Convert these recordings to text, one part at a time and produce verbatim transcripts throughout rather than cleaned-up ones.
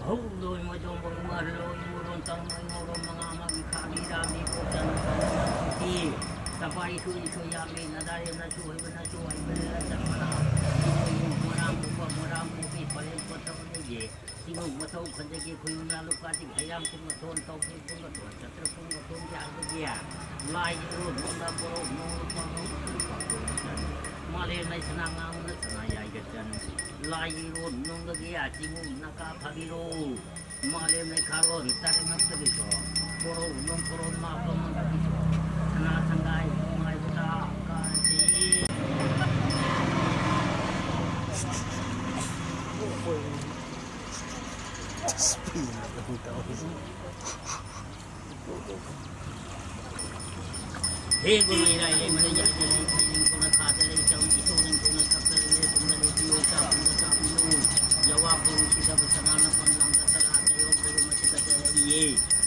ꯍꯧ ꯂꯣꯏ ꯃꯣꯏꯗꯣꯡꯕ ꯃꯔ ꯂꯣꯏ ꯃꯣꯔꯣꯟ ꯇꯧ ꯃꯣꯏ ꯃꯣꯔꯣꯟ ꯃꯉꯥ ꯃꯒꯤ ꯈꯥꯕꯤ ꯔꯥꯃꯤ ꯄꯣꯛꯇꯅ ꯇꯧꯅ ꯇꯧꯁꯤ꯫ ꯇꯄꯥꯏ ꯁꯨꯏ ꯁꯨꯏ ꯌꯥꯝꯃꯤ ꯅꯗꯥꯔꯦꯝꯅ ꯁꯨ ꯍꯩꯕꯅ ꯁꯨ ꯍꯩꯕꯅ ꯆꯞ ꯃꯥꯟꯅ꯫ ꯃꯣꯏꯔꯥꯡ ꯀꯨꯝꯕ ꯃꯣꯏꯔꯥꯡ ꯀꯨꯝꯕꯤ ꯄꯔꯦꯡ ꯄꯣꯠꯇꯧ ꯂꯩꯌꯦ꯫ ꯆꯤꯡꯉꯨ ꯃꯊꯧ ꯈꯟꯖꯒꯦ ꯈꯨꯌꯨꯝꯅ ꯂꯨꯄꯥ ꯂꯤꯁꯤꯡ ꯍꯩꯔꯥꯡ ꯀꯨꯝꯕ ꯊꯣꯟ ꯇꯧꯁꯤ ꯀꯨꯝꯕ ꯊꯣꯟ ꯆꯠꯇ꯭ꯔ ꯀꯨꯝꯕ ꯊꯣꯟ ꯌꯥꯕꯒꯤ ꯂꯥꯏ ꯏꯔꯣꯟ ꯅꯣꯡꯗ ꯄꯣꯔꯧ ꯅꯣꯡ ꯂꯨꯄꯥ ꯅꯣꯡ ꯂꯨꯄꯥ ꯊꯣꯟ ꯆꯠ꯫ ꯃꯥꯂꯦꯝ ꯂꯩ ꯁꯅꯥ ꯉꯥꯡꯅ ꯁꯅꯥ ꯌꯥꯏꯒ ꯆꯟ꯫ ꯂꯥꯏ ꯏꯔꯣꯟ ꯅꯣꯡꯗꯒꯤ ꯆꯤꯡꯉꯨ ꯅꯀꯥ ꯐꯥꯕꯤꯔꯣ꯫ ꯃꯥꯂꯦꯝ ꯂꯩꯈꯥꯔꯣꯜ ꯇꯔꯦꯠꯃꯛꯇꯒꯤꯁꯨ ꯀꯣꯔꯧ ꯅꯣꯡ ꯀꯣꯔꯧ ꯃꯥꯄꯝꯃꯛꯇꯒꯤꯁꯨ ꯁꯅꯥ ꯁꯪꯒꯥꯏ ꯅꯨꯡꯉꯥꯏꯕꯗ ꯀꯥꯔꯁꯤ꯫ ꯍꯦ ꯒꯨꯔꯨ ꯏꯔꯥꯏ ꯂꯩꯃ ꯂꯩ ꯌꯥꯏ ꯂꯩ ꯐꯩ ꯂꯩ ꯀꯨꯅ ꯈꯥꯗ ꯂꯩ ꯆꯧ ꯏꯁꯧ ꯂꯩ ꯀꯨꯅ ꯈꯛꯇ ꯂꯩ ꯂꯩ ꯀꯨꯅ ꯂꯩ ꯄꯤꯌꯣ ꯆꯥ ꯀꯨꯅ ꯆꯥ ꯄꯤꯌꯣ꯫ ꯌꯥꯋꯥ ꯀꯨꯔꯨ ꯁꯤꯗꯕ ꯁꯅꯥꯅ ꯄꯟ ꯂꯥꯡꯗ ꯇꯔꯥ ꯇꯌꯣꯝ ꯀꯨꯔꯨ ꯃꯁꯤ ꯀꯠꯆꯔꯛꯏꯌꯦ꯫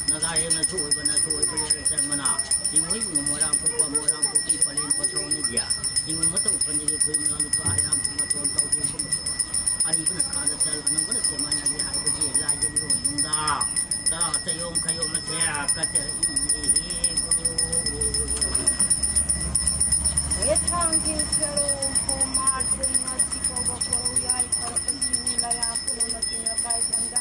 ꯅꯒꯥ ꯍꯦꯟꯅꯁꯨ ꯑꯣꯏꯕꯅꯁꯨ ꯑꯣꯏꯕ ꯂꯩꯔ ꯆꯪꯕꯅ ꯆꯤꯡꯃꯩꯕꯨꯡ ꯃꯣꯏꯔꯥꯡ ꯀꯣꯛꯄ ꯃꯣꯏꯔꯥꯡ ꯀꯣꯛꯄꯤ ꯄꯂꯦꯟ ꯄꯊꯧ ꯅꯤꯕꯤꯌꯥ ꯆꯤꯡꯃꯩ ꯃꯇꯧ ꯈꯟꯖꯒꯦ ꯈꯨꯏ ꯃꯉꯥ ꯂꯨꯄꯥ ꯍꯩꯔꯥꯡ ꯄꯨꯡ ꯃꯇꯣꯟ ꯇꯧ ꯆꯤꯡ ꯄꯨꯡ ꯃꯇꯣꯟ ꯑꯔꯤꯕꯅ ꯈꯥꯗ ꯆꯜ ꯑꯅꯧꯕꯅ ꯁꯦꯃꯥꯏꯅꯒꯤ ꯍꯥꯏꯕꯒꯤ ꯂꯥꯏꯒꯤ ꯂꯣꯟ ꯅꯨꯡꯗ ꯆꯔꯥ ꯆꯌꯣꯝ ꯈꯌꯣꯝ ꯃꯁꯦ ꯀꯠꯆꯔꯛꯏ꯫ ꯍꯦ ꯊꯥꯡꯒꯤ ꯁꯦꯔꯧ ꯈꯣꯃꯥꯔ ꯊꯦꯡꯅ ꯆꯤꯀꯧꯕ ꯀꯣꯔꯧ ꯌꯥꯏ ꯈꯔꯛꯄ ꯆꯤꯡ ꯂꯥꯌꯥ ꯄꯨꯝꯅꯃꯛꯀꯤ ꯅꯄꯥꯏ ꯁꯝꯗ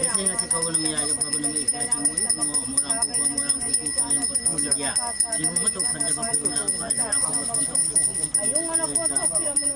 ꯏꯁꯤꯡ ꯑꯁꯤ ꯀꯧꯕ ꯅꯨꯃꯤꯠ ꯌꯥꯏ ꯐꯕ ꯅꯨꯃꯤꯠ ꯏꯁꯤꯡ ꯃꯣꯏ ꯏꯕꯨꯡꯉꯣ ꯃꯣꯏꯔꯥꯡ ꯄꯨꯕ ꯃꯣꯏꯔꯥꯡ ꯄꯨꯕꯤ ꯄꯂꯦꯝ ꯄꯊꯧ ꯅꯤꯕꯤꯌꯥ ꯆꯤꯡꯃꯩ ꯃꯇꯧ ꯈꯟꯖꯕ ꯈꯨꯏ ꯃꯉꯥ ꯂꯨꯄꯥ ꯍꯩꯔꯥꯡ ꯄꯨꯡ ꯃꯇꯣꯟ ꯇꯧ ꯆꯤꯡ ꯄꯨꯡ ꯃꯇꯣꯟ ꯇꯧ ꯆꯤꯡ ꯄꯨꯡ ꯃꯇꯣꯟ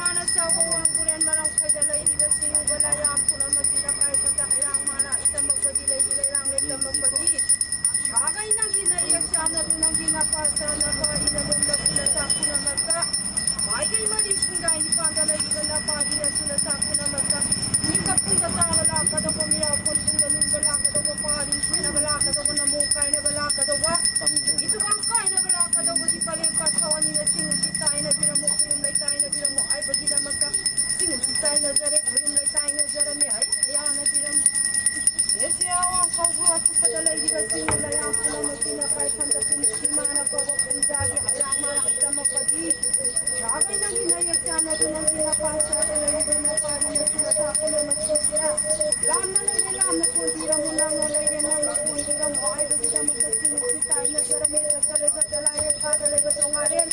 ꯃꯥꯅ ꯆꯥꯎꯕ ꯋꯥꯡꯕꯨꯔꯦꯟ ꯃꯔꯝ ꯈꯣꯏꯗ ꯂꯩꯔꯤꯕ ꯁꯤꯡꯎꯕ ꯂꯥꯏꯌꯥꯝ ꯄꯨꯝꯅꯃꯛꯁꯤꯅ ꯀꯥꯏꯕꯗ ꯍꯩꯔꯥꯡ ꯃꯥꯅ ꯏꯇꯝꯃꯛꯄꯗꯤ ꯂꯩꯗꯤ ꯂꯩꯔꯥꯡ ꯂꯩꯇꯝꯃꯛꯄꯗꯤ ꯁꯥꯒꯩ ꯅꯪꯒꯤ ꯅꯌꯦꯛ ꯆꯥꯟꯅꯗꯨ ꯅꯪꯒꯤ ꯅꯄꯥ ꯆꯥꯟꯅꯕ ꯏꯅꯕꯝꯗ ꯈꯨꯂ ꯆꯥꯛ ꯄꯨꯝꯅꯃꯛꯇ ꯃꯥꯏꯀꯩ ꯃꯔꯤ ꯁꯨꯡꯒꯥꯏ ꯅꯤꯄꯥꯟꯗ ꯂꯩꯔꯤꯕ ꯅꯄꯥꯒꯤ ꯅꯁꯨꯅ ꯆꯥꯛ ꯄꯨꯝꯅꯃꯛꯇ ꯃꯤꯡꯒ ꯄꯨꯡꯒ ꯇꯥꯕ ꯂꯥꯛꯀꯗꯧꯕ ꯃꯤꯔꯥꯎ ꯀꯣꯟ ꯄꯨꯡꯒ ꯅꯨꯡꯒ ꯂꯥꯛꯀꯗꯧꯕ ꯄꯥꯔꯤ ꯁꯦꯟꯅꯕ ꯂꯥꯛꯀꯗꯧꯕ ꯅꯃꯣ ꯀꯥꯏꯅꯕ ꯂꯥꯛꯀꯗꯧꯕ ꯏꯇꯨꯕꯥꯡ ꯀꯥꯏꯅꯕ ꯂꯥꯛꯀꯗꯧꯕꯗꯤ ꯄꯔꯦꯡ ꯄꯥꯊꯣꯛꯑꯅꯤꯅ ꯆꯤꯡꯁꯤ ꯇꯥꯏꯅꯕꯤꯔꯝꯃꯨ ꯈꯨꯌꯨꯝ ꯂꯩ ꯇꯥꯏꯅꯕꯤꯔꯝꯃꯨ ꯍꯥꯏꯕꯒꯤꯗꯃꯛꯇ ꯆꯤꯡꯁꯤ ꯇꯥꯏꯅꯖꯔꯦ ꯈꯨꯌꯨꯝ ꯂꯩ ꯇꯥꯏꯅꯖꯔꯝꯃꯤ ꯑꯩ ꯌꯥꯅꯕꯤꯔꯝꯃꯨ꯫ ꯌꯦꯁꯤ ꯑꯋꯥꯡ ꯀꯧꯕ꯭ꯔꯨ ꯑꯁꯨꯛꯄꯗ ꯂꯩꯔꯤꯕ ꯆꯤꯡ ꯂꯩꯌꯥꯝ ꯄꯨꯝꯅꯃꯛꯀꯤ ꯅꯄꯥꯏ ꯊꯝꯗ ꯄꯨꯝꯁꯤ ꯃꯥꯅ ꯀꯧꯕ ꯄꯨꯝꯖꯥꯒꯤ ꯍꯩꯔꯥꯡ ꯃꯥꯅ ꯍꯩꯇꯝꯃꯛꯄꯗꯤ ꯁꯥꯒꯩ ꯅꯪꯒꯤ ꯅꯌꯦꯛ ꯆꯥꯟꯅꯗꯨ ꯅꯪꯒꯤ ꯅꯄꯥ ꯆꯥꯗ ꯂꯩꯔꯤꯕ ꯅꯄꯥꯒꯤ ꯅꯁꯨ ꯅꯁꯥ ꯄꯨꯝꯅꯃꯛꯁꯤꯡꯁꯤꯗ ꯂꯥꯝꯅ ꯂꯩꯔꯦ ꯂꯥꯝꯅ ꯀꯣꯟꯕꯤꯔꯝꯃꯨ ꯅꯪꯅ ꯂꯩꯔꯦ ꯅꯪꯅ ꯀꯣꯟꯕꯤꯔꯝꯃꯨ ꯍꯥꯏꯕꯒꯤꯗꯃꯛꯇ ꯆꯤꯡꯁꯤ ꯇꯥꯏꯅꯖꯔꯝꯃꯤ ꯆꯠꯆꯔꯦ ꯆꯠꯆꯂꯥꯏꯔꯦ ꯁꯥꯗ ꯂꯩꯕ ꯇꯣꯉꯥꯔꯦꯜ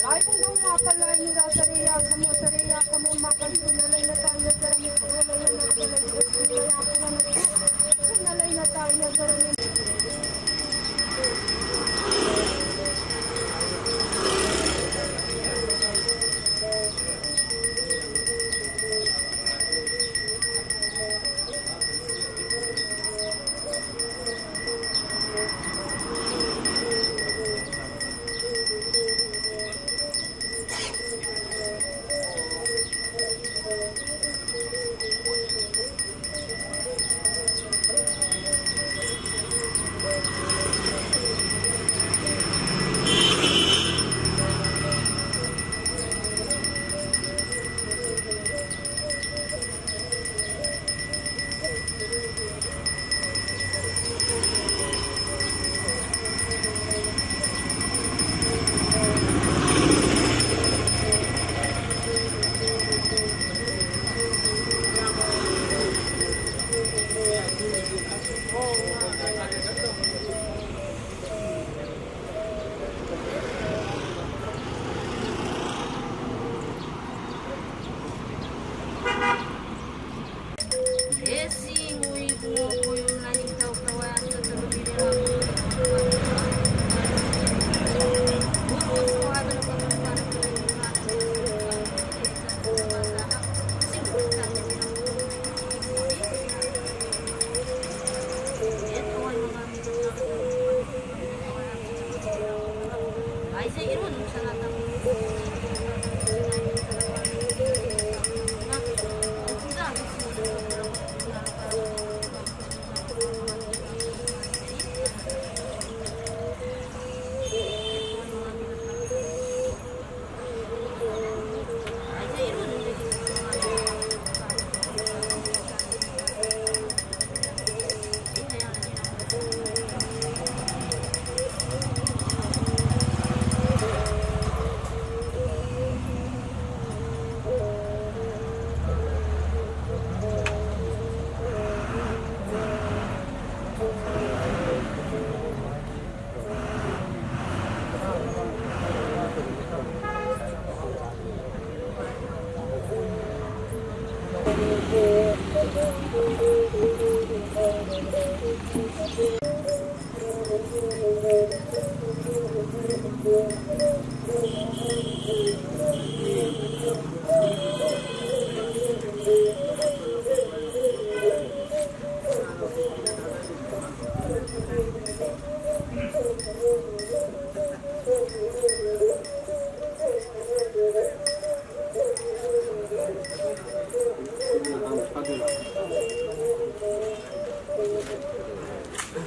ꯂꯥꯏꯕꯨꯡꯗꯧ ꯃꯥꯄꯜ ꯂꯥꯏꯅꯨꯔꯥ ꯇꯔꯦꯌꯥ ꯈꯃꯣ ꯇꯔꯦꯌꯥ ꯈꯃꯣ ꯃꯥꯄꯜ ꯄꯨꯟꯅ ꯂꯩꯅ ꯇꯥꯏꯅꯖꯔꯝꯃꯤ ꯄꯨꯟꯅ ꯂꯩꯅ ꯃꯔꯨꯗ ꯂꯩꯕꯁꯤꯡ ꯃꯌꯥꯝ ꯄꯨꯝꯅꯃꯛꯁꯨ ꯄꯨꯟꯅ ꯂꯩꯅ ꯇꯥꯏꯅꯖꯔꯝꯃꯤ꯫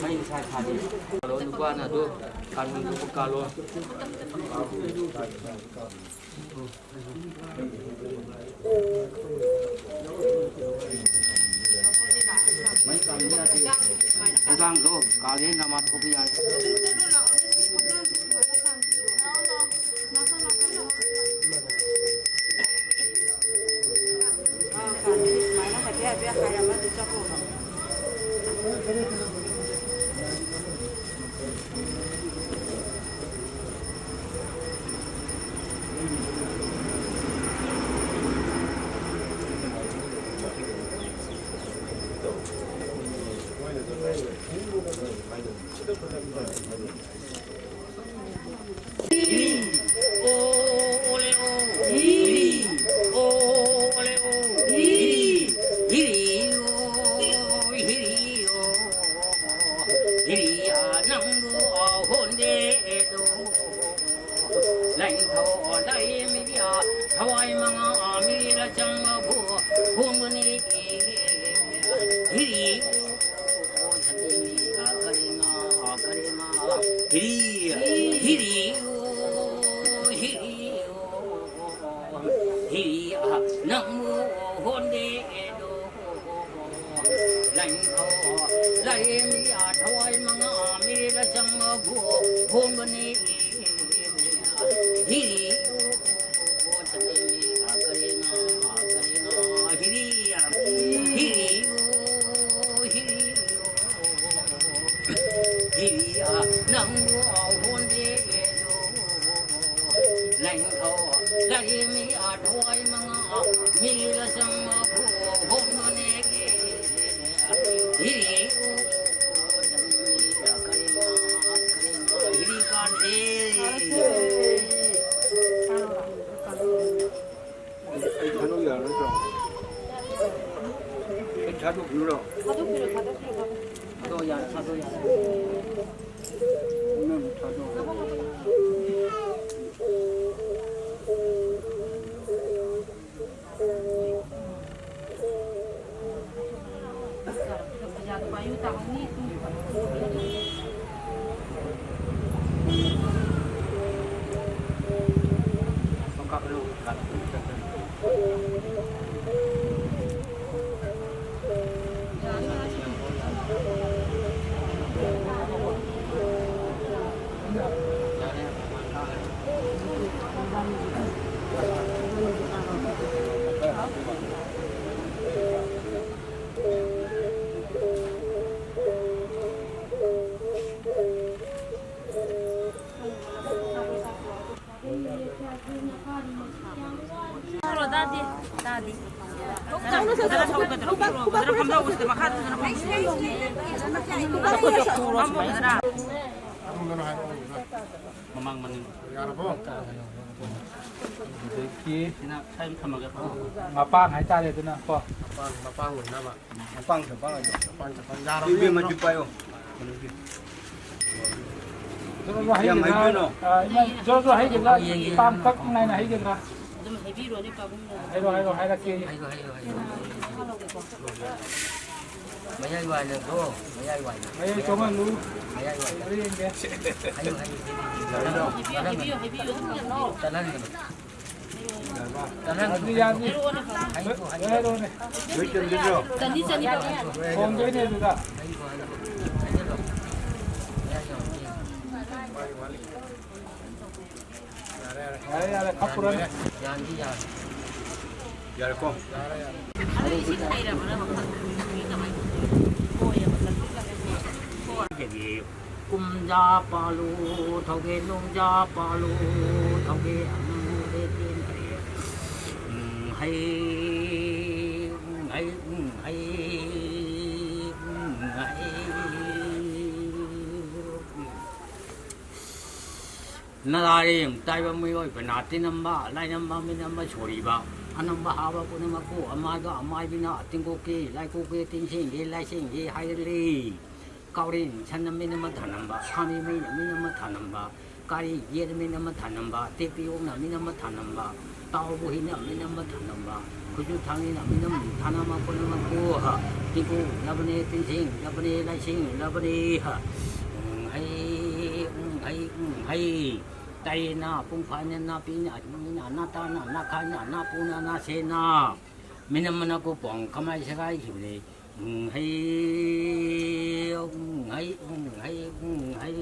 ꯃꯩ ꯏꯁꯥ ꯁꯥꯗꯦ꯫ ꯀꯥꯜꯂꯣ, ꯅꯨꯄꯥꯅ ꯑꯗꯨ ꯀꯥꯟꯕ ꯊꯣꯛꯄ ꯀꯥꯜꯂꯣ꯫ ꯃꯩ ꯀꯥꯟꯕ ꯌꯥꯗꯦ꯫ ꯈꯣꯡꯊꯥꯡꯗꯣ ꯀꯥꯜꯂꯦ, ꯅꯃꯥꯖ ꯊꯣꯛꯄ ꯌꯥꯔꯦ꯫ ꯅꯪꯕꯨ ꯍꯣꯟꯗꯦꯗꯣ꯫ ꯂꯥꯏꯅꯤꯡꯊꯧ ꯂꯥꯏꯔꯦꯝꯕꯤꯗꯤ ꯊꯋꯥꯏ ꯃꯉꯥ ꯃꯤꯔ ꯆꯪꯕꯕꯨ ꯍꯣꯡꯕꯅꯤ꯫ ꯍꯤꯔꯤ ꯀꯔꯤꯅ ꯀꯔꯤꯅ ꯍꯤꯔꯤ ꯍꯤꯔꯤ ꯍꯤꯔꯤ ꯍꯤꯔꯤ ꯅꯪꯕꯨ ꯍꯣꯟꯗꯦꯗꯣ꯫ ꯂꯥꯏꯅꯤꯡꯊꯧ ꯂꯥꯏꯔꯦꯝꯕꯤ ꯊꯋꯥꯏ ꯃꯉꯥ ꯃꯤꯔ ꯆꯪꯕꯕꯨ ꯍꯣꯡꯕꯅꯤ꯫ ꯍꯤꯔꯤ ꯍꯤꯔꯤ ꯍꯤꯔꯤ ꯍꯤꯔꯤ ꯍꯤꯔꯤ ꯅꯪꯕꯨ ꯍꯣꯟꯗꯦꯗꯣ꯫ ꯂꯥꯏꯅꯤꯡꯊꯧ ꯂꯥꯏꯔꯦꯝꯕꯤ ꯊꯋꯥꯏ ꯃꯉꯥ ꯃꯤꯔ ꯆꯪꯕꯕꯨ ꯍꯣꯡꯕꯅꯤ꯫ ꯊꯥꯗꯣꯛꯄꯤꯔꯣ꯫ ꯊꯥꯗꯣꯛꯄꯤꯔꯣ, ꯊꯥꯗꯣꯛꯄꯤꯔꯣ꯫ ꯊꯥꯗꯣꯛꯑꯣ, ꯌꯥꯔꯦ, ꯊꯥꯗꯣꯛꯑꯣ, ꯌꯥꯔꯦ꯫ ꯅꯪ ꯊꯥꯗꯣꯛꯑꯣ꯫ ꯃꯃꯥꯡ ꯃꯅꯤꯡ꯫ ꯌꯥꯔꯕꯣ? ꯑꯗꯒꯤ ꯁꯤꯅ ꯁꯥꯏ ꯊꯝꯃꯒꯦ꯫ ꯃꯄꯥꯟ ꯍꯥꯏꯇꯥꯔꯦ ꯑꯗꯨꯅ ꯀꯣ꯫ ꯃꯄꯥꯟ, ꯃꯄꯥꯟ ꯑꯣꯏꯅꯕ꯫ ꯃꯄꯥꯟ ꯆꯠꯄ ꯍꯥꯏꯗꯣ꯫ ꯃꯄꯥꯟ ꯆꯠꯄ꯫ ꯌꯥꯔꯕ ꯏꯕꯦꯝꯃ ꯌꯦꯡꯉꯣ꯫ ꯁꯤ ꯄꯥꯏꯌꯣ꯫ ꯖꯣꯔꯣ ꯖꯣꯔꯣ ꯌꯥꯝ ꯍꯩꯒꯗ꯭ꯔꯥ? ꯍꯩꯗꯣꯏꯅꯣ꯫ ꯑꯥ, ꯏꯃꯥ, ꯖꯣꯔꯣ ꯖꯣꯔꯣ ꯍꯩꯒꯗ꯭ꯔꯥ? ꯌꯦꯡꯒꯦ, ꯌꯦꯡꯒꯦ꯫ ꯇꯥꯡ ꯇꯛ ꯅꯥꯏꯅ ꯍꯩꯒꯗ꯭ꯔꯥ? ꯑꯗꯨꯝ ꯍꯩꯕꯤꯔꯣꯅꯦ ꯄꯥꯕꯨꯡꯅ꯫ ꯍꯩꯔꯣ, ꯍꯩꯔꯣ, ꯍꯥꯏꯔꯛꯀꯦ꯫ ꯍꯩꯔꯣ, ꯍꯩꯔꯣ, ꯍꯩꯔꯣ꯫ ꯃꯌꯥꯏ ꯋꯥꯏꯗꯀꯣ, ꯃꯌꯥꯏ ꯋꯥꯏꯗ꯫ ꯃꯌꯥꯏ ꯆꯣꯡꯍꯜꯂꯨ꯫ ꯃꯌꯥꯏ ꯋꯥꯏꯗ꯫ ꯍꯩꯕ꯭ꯔꯥ ꯌꯦꯡꯒꯦ꯫ ꯍꯩꯌꯨ, ꯍꯩꯌꯨ, ꯍꯩꯌꯨ꯫ ꯍꯩꯕꯤꯌꯨ, ꯍꯩꯕꯤꯌꯨ, ꯍꯩꯕꯤꯌꯨ꯫ ꯆꯠꯍꯟꯒꯅꯨ꯫ ꯆꯠꯍꯟꯒꯅꯨ꯫ ꯌꯥꯗ꯭ꯔꯤ, ꯌꯥꯗ꯭ꯔꯤ꯫ ꯍꯩꯌꯨ, ꯍꯩꯌꯨ꯫ ꯍꯩꯔꯣꯅꯦ꯫ ꯆꯅꯤ, ꯆꯅꯤ꯫ ꯍꯣꯡꯗꯣꯏꯅꯦ ꯑꯗꯨꯗ꯫ ꯍꯩꯌꯨ, ꯍꯩꯌꯨ꯫ ꯍꯩꯖꯜꯂꯣ꯫ ꯃꯌꯥꯏ ꯆꯣꯡꯍꯟꯒꯦ꯫ ꯌꯥꯔꯦ, ꯌꯥꯔꯦ, ꯈꯞꯄꯨꯔꯅꯨ꯫ ꯌꯥꯟꯗꯤ ꯌꯥꯔꯦ꯫ ꯌꯥꯔꯦꯀꯣ? ꯌꯥꯔꯦ, ꯌꯥꯔꯦ꯫ ꯀꯨꯝꯖꯥ ꯄꯥꯜꯂꯨ, ꯊꯧꯒꯦ ꯅꯨꯡꯖꯥ ꯄꯥꯜꯂꯨ, ꯊꯧꯒꯦ ꯑꯃꯨꯕ ꯂꯦꯇꯦꯟ ꯀꯔꯤ? ꯎꯝ, ꯍꯩ, ꯎꯝ, ꯍꯩ, ꯎꯝ, ꯍꯩ, ꯎꯝ, ꯍꯩ꯫ ꯅꯂꯥꯔꯦꯡ ꯇꯥꯏꯕ ꯃꯤꯑꯣꯏꯕ ꯅꯥ ꯇꯤꯟꯅꯝꯕ, ꯂꯥꯏꯅꯝꯕ, ꯃꯤꯅꯝꯕ ꯁꯣꯔꯤꯕ꯫ ꯑꯅꯝꯕ ꯍꯥꯕ ꯄꯨꯝꯅꯃꯛꯄꯨ ꯑꯃꯥꯏꯕ ꯑꯃꯥꯏꯕꯤꯅ ꯇꯤꯡꯀꯣꯛꯀꯤ ꯂꯥꯏꯀꯣꯛꯀꯤ ꯇꯤꯡꯁꯤꯡꯒꯤ ꯂꯥꯏꯁꯤꯡꯒꯤ ꯍꯥꯏꯔꯛꯂꯤ꯫ ꯀꯥꯎꯔꯦꯟ ꯁꯟꯅ ꯃꯤꯅ ꯑꯃ ꯊꯥꯅꯝꯕ, ꯈꯥꯃꯤ ꯃꯩꯅ ꯃꯤꯅ ꯑꯃ ꯊꯥꯅꯝꯕ, ꯀꯥꯔꯤ ꯌꯦꯟ ꯃꯤꯅ ꯑꯃ ꯊꯥꯅꯝꯕ, ꯇꯦꯛꯄꯤ ꯑꯣꯛꯅ ꯃꯤꯅ ꯑꯃ ꯊꯥꯅꯝꯕ, ꯇꯥꯎꯕ ꯍꯨꯏꯅ ꯃꯤꯅ ꯑꯃ ꯊꯥꯅꯝꯕ, ꯈꯨꯠꯁꯨ ꯊꯥꯡꯅꯤꯅ ꯃꯤꯅ ꯑꯃ ꯊꯥꯅꯝꯕ ꯄꯨꯝꯅꯃꯛꯄꯨ ꯇꯤꯡꯀꯣꯛꯂꯕꯅꯤ, ꯇꯤꯡꯁꯤꯡꯂꯕꯅꯤ, ꯂꯥꯏꯁꯤꯡꯂꯕꯅꯤ꯫ ꯎꯝ ꯍꯩ, ꯎꯝ ꯍꯩ, ꯎꯝ ꯍꯩ꯫ ꯇꯥꯏꯌꯦꯅ, ꯄꯨꯡ ꯐꯥꯅ, ꯅꯥꯄꯤꯅ, ꯃꯤꯅ, ꯅꯥꯇꯥꯅ, ꯅꯥꯈꯥꯅ, ꯅꯥꯄꯨꯅ, ꯅꯥꯁꯦꯅ꯫ ꯃꯤꯅꯝ ꯃꯅꯥꯀꯣ ꯄꯣꯡ ꯀꯃꯥꯏ ꯁꯦꯒꯥꯏꯈꯤꯕꯅꯤ꯫ ꯎꯝ, ꯍꯩ, ꯎꯝ, ꯍꯩ, ꯎꯝ, ꯍꯩ, ꯎꯝ, ꯍꯩ,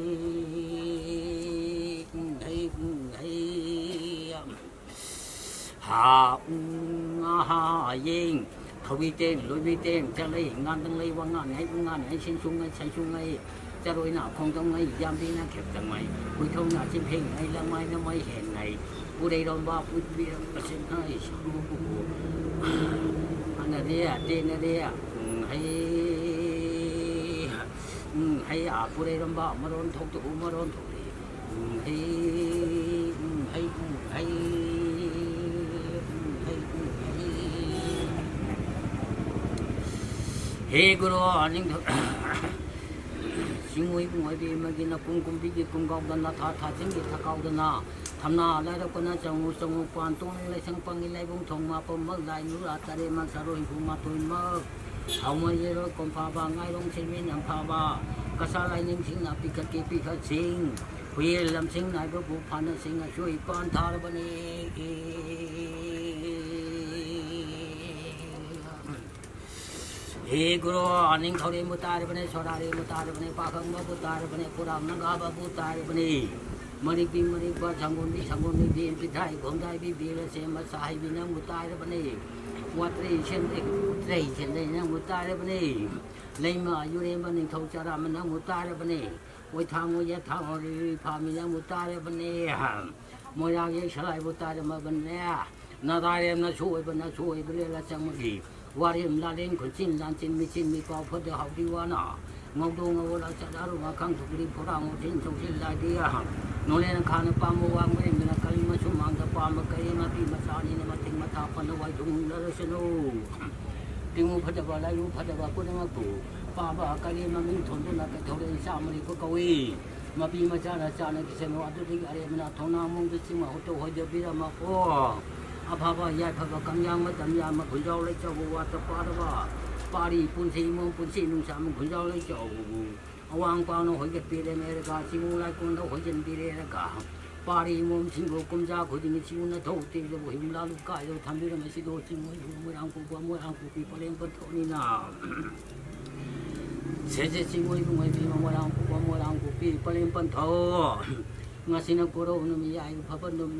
ꯎꯝ, ꯍꯩ, ꯎꯝ, ꯍꯩ꯫ ꯍꯥ, ꯎꯝ, ꯑꯍꯥ, ꯌꯦꯡ꯫ ꯊꯧꯕꯤ ꯇꯦꯡ, ꯂꯣꯏꯕꯤ ꯇꯦꯡ, ꯆꯠꯂꯩ, ꯉꯥꯟꯗꯪ ꯂꯩ, ꯋꯥꯉꯥꯟ ꯍꯩ, ꯎꯉꯥꯟ ꯍꯩ, ꯁꯤꯡꯁꯨꯡ ꯍꯩ, ꯁꯩꯁꯨꯡ ꯍꯩ꯫ ꯆꯔꯣꯏꯅ ꯈꯣꯡꯗꯝꯉꯩ, ꯌꯥꯝꯕꯤꯅ ꯈꯦꯞꯇꯉꯩ, ꯍꯨꯏꯊꯧꯅ ꯆꯤꯝꯐꯦꯡꯉꯩ, ꯂꯪꯃꯥꯏꯅ ꯃꯩ ꯍꯦꯟꯉꯩ, ꯄꯨꯔꯩꯔꯣꯝꯕ ꯄꯨꯠꯕꯤꯔꯛꯄꯁꯤꯡꯉꯩ ꯁꯨꯕꯨ꯫ ꯍꯥꯟꯅꯗꯤ ꯇꯦꯟꯅꯗꯤ, ꯎꯝ, ꯍꯩ, ꯎꯝ, ꯍꯩ, ꯑꯥ, ꯄꯨꯔꯩꯔꯣꯝꯕ ꯃꯔꯣꯟ ꯊꯣꯛꯇꯕꯨ ꯃꯔꯣꯟ ꯊꯣꯛꯂꯤ꯫ ꯎꯝ, ꯍꯩ, ꯎꯝ, ꯍꯩ, ꯎꯝ, ꯍꯩ, ꯎꯝ, ꯍꯩ, ꯎꯝ, ꯍꯩ꯫ ꯍꯦ ꯒꯨꯔꯨ, ꯅꯤꯡꯊꯧ-, ꯆꯤꯡꯉꯨꯏ ꯏꯕꯨꯡ ꯑꯣꯏꯕꯤ ꯑꯃꯒꯤ ꯅꯄꯨꯡ ꯀꯨꯝꯕꯤꯒꯤ ꯀꯨꯝꯒꯥꯎꯗꯅ, ꯊꯥ ꯊꯥꯖꯤꯟꯒꯤ ꯊꯀꯥꯎꯗꯅ, ꯊꯝꯅꯥ ꯂꯥꯏꯔꯛꯄꯅ ꯆꯪꯉꯨ ꯆꯪꯉꯨ, ꯄꯥꯟ ꯇꯣꯡ ꯂꯥꯏꯁꯪ ꯄꯪꯉꯤ ꯂꯥꯏꯕꯨꯡ ꯊꯣꯡ ꯃꯥꯄꯝꯃꯛ ꯂꯥꯏ ꯅꯨꯔꯥ ꯇꯔꯦꯠꯃꯛ ꯁꯔꯣꯏ ꯍꯨꯝꯐꯨ ꯃꯥꯊꯣꯏꯃꯛ, ꯍꯥꯎꯃ ꯌꯦꯔꯣꯏ ꯀꯣꯝꯐꯥꯕ ꯉꯥꯏꯔꯣꯡ ꯁꯤꯟꯃꯤ ꯅꯝꯐꯥꯕ, ꯀꯁꯥ ꯂꯥꯏꯅꯤꯡꯁꯤꯡꯅ ꯄꯤꯈꯠꯀꯤ ꯄꯤꯈꯠꯁꯤꯡ, ꯍꯨꯌꯦꯜ ꯂꯝꯁꯤꯡ ꯅꯥꯏꯕꯕꯨ ꯐꯥꯅꯁꯤꯡ ꯑꯁꯣꯏ ꯄꯥꯟ ꯊꯥꯔꯕꯅꯤ꯫ ꯍꯦ ꯒꯨꯔꯨ, ꯅꯤꯡꯊꯧꯔꯦꯝꯕꯨ ꯇꯥꯔꯕꯅꯦ, ꯁꯣꯔꯥꯔꯦꯝꯕꯨ ꯇꯥꯔꯕꯅꯦ, ꯄꯥꯈꯪꯕꯕꯨ ꯇꯥꯔꯕꯅꯦ, ꯈꯨꯔꯥꯝ ꯅꯒꯥꯕꯕꯨ ꯇꯥꯔꯕꯅꯦ, ꯃꯔꯤꯛꯄꯤ ꯃꯔꯤꯛꯄ, ꯁꯪꯒꯣꯝꯕꯤ ꯁꯪꯒꯣꯝꯕꯤ, ꯕꯦꯟ ꯄꯤꯊꯥꯏ ꯈꯣꯝꯗꯥꯏꯕꯤ, ꯕꯦꯜ ꯑꯁꯦꯝꯕ ꯁꯥꯍꯩꯕꯤ ꯅꯪꯕꯨ ꯇꯥꯔꯕꯅꯦ, ꯋꯥꯇ꯭ꯔꯩ ꯁꯦꯟꯗ꯭ꯔꯩ ꯎꯇ꯭ꯔꯩ ꯁꯦꯟꯗ꯭ꯔꯩ ꯅꯪꯕꯨ ꯇꯥꯔꯕꯅꯦ, ꯂꯩꯃ ꯌꯨꯔꯦꯝꯕ ꯅꯤꯡꯊꯧ ꯆꯔꯥꯝꯕ ꯅꯪꯕꯨ ꯇꯥꯔꯕꯅꯦ, ꯑꯣꯏꯊꯥꯡ ꯑꯣꯏꯌꯦ ꯊꯥꯡ ꯑꯣꯏꯔꯤ ꯐꯥꯃꯤ ꯅꯪꯕꯨ ꯇꯥꯔꯕꯅꯦ꯫ ꯃꯣꯏꯔꯥꯡ ꯌꯦꯛꯁꯂꯥꯏꯕꯨ ꯇꯥꯔꯝꯃꯕꯅꯦ꯫ ꯅꯗꯥꯔꯦꯝꯅ ꯁꯣꯏꯕꯅ ꯁꯣꯏꯕ ꯂꯦꯜꯂ ꯆꯪꯕꯒꯤ ꯋꯥꯔꯦꯝ ꯂꯥꯂꯦꯟ ꯈꯨꯟꯆꯤꯟ ꯂꯥꯟꯆꯤꯟ ꯃꯤꯆꯤꯟ ꯃꯤꯄꯥꯎ ꯐꯗ ꯍꯥꯎꯗꯤ ꯋꯥꯅ ꯉꯧꯗꯣꯡ ꯉꯧꯔ ꯆꯠꯂꯔꯨ ꯉꯥꯈꯪ ꯊꯨꯒ꯭ꯔꯤ ꯐꯣꯔꯥ ꯉꯧꯁꯤꯟ ꯆꯧꯁꯤꯜ ꯂꯥꯏꯗꯤ꯫ ꯅꯣꯂꯦꯟ ꯈꯥꯅ ꯄꯥꯝꯕ ꯋꯥꯡꯕ ꯏꯟꯗꯅ ꯀꯔꯤ ꯃꯁꯨ ꯃꯥꯡꯗ ꯄꯥꯝꯕ ꯀꯔꯤ ꯃꯄꯤ ꯃꯆꯥꯅꯤꯅ ꯃꯇꯤꯛ ꯃꯊꯥ ꯐꯅ ꯋꯥꯏ ꯊꯨꯡꯅꯔꯁꯅꯨ꯫ ꯇꯤꯡꯉꯨ ꯐꯠꯇꯕ, ꯂꯥꯏꯔꯨ ꯐꯠꯇꯕ ꯄꯨꯝꯅꯃꯛꯄꯨ ꯄꯥꯕ ꯀꯔꯤ ꯃꯃꯤꯡ ꯊꯣꯟꯗꯨꯅ ꯀꯩꯊꯧꯔꯦꯟ ꯆꯥꯝꯃꯔꯤ ꯀꯧꯏ꯫ ꯃꯄꯤ ꯃꯆꯥꯅ ꯆꯥꯅ ꯀꯤꯁꯅꯨ ꯑꯗꯨꯗꯒꯤ ꯑꯔꯦꯝꯕꯅ ꯊꯣꯡꯅꯥꯡ ꯃꯣꯡꯗ ꯆꯤꯡ ꯃꯍꯨꯠꯇ ꯍꯣꯏꯗꯕꯤꯔꯝꯃꯛꯑꯣ꯫ ꯑꯐꯕ ꯌꯥꯏꯐꯕ ꯀꯪꯌꯥꯡ ꯃꯇꯝ ꯌꯥꯝꯕ ꯈꯨꯟꯖꯥꯎ ꯂꯩꯆꯧꯕ ꯋꯥꯠꯇ ꯄꯥꯗꯕ ꯄꯥꯔꯤ ꯄꯨꯟꯁꯤ ꯏꯃꯨꯡ ꯄꯨꯟꯁꯤ ꯅꯨꯡꯁꯥꯃꯨꯛ ꯈꯨꯟꯖꯥꯎ ꯂꯩꯆꯧꯕꯕꯨ ꯑꯋꯥꯡ ꯄꯥꯡꯅ ꯍꯣꯏꯒꯠꯄꯤꯔꯦ ꯃꯦꯔꯒ ꯆꯤꯡꯉꯨ ꯂꯥꯏꯀꯣꯟꯗ ꯍꯣꯏꯖꯤꯟꯕꯤꯔꯦꯔꯒ ꯄꯥꯔꯤ ꯏꯃꯣꯝꯁꯤꯡꯕꯨ ꯀꯨꯝꯖꯥ ꯈꯨꯗꯤꯡꯒꯤ ꯆꯤꯡꯉꯨꯅ ꯊꯧ ꯇꯦꯛꯂꯕ ꯍꯤꯃꯂꯥ ꯂꯨꯀꯥꯏꯗ ꯊꯝꯕꯤꯔꯝꯕꯁꯤꯗꯣ ꯆꯤꯡꯉꯨ ꯏꯕꯨꯡ ꯃꯣꯏꯔꯥꯡ ꯄꯨꯕ ꯃꯣꯏꯔꯥꯡ ꯄꯨꯕꯤ ꯄꯔꯦꯡ ꯄꯟꯊꯧꯅꯤꯅ ꯁꯦꯁꯦ ꯆꯤꯡꯉꯨ ꯏꯕꯨꯡ ꯏꯕꯦꯝꯃ ꯃꯣꯏꯔꯥꯡ ꯄꯨꯕ ꯃꯣꯏꯔꯥꯡ ꯄꯨꯕꯤ ꯄꯔꯦꯡ ꯄꯟꯊꯧ ꯉꯁꯤꯅ ꯀꯣꯔꯧ ꯅꯨꯃꯤꯠ ꯌꯥꯏ ꯐꯕ ꯅꯨꯃꯤꯠ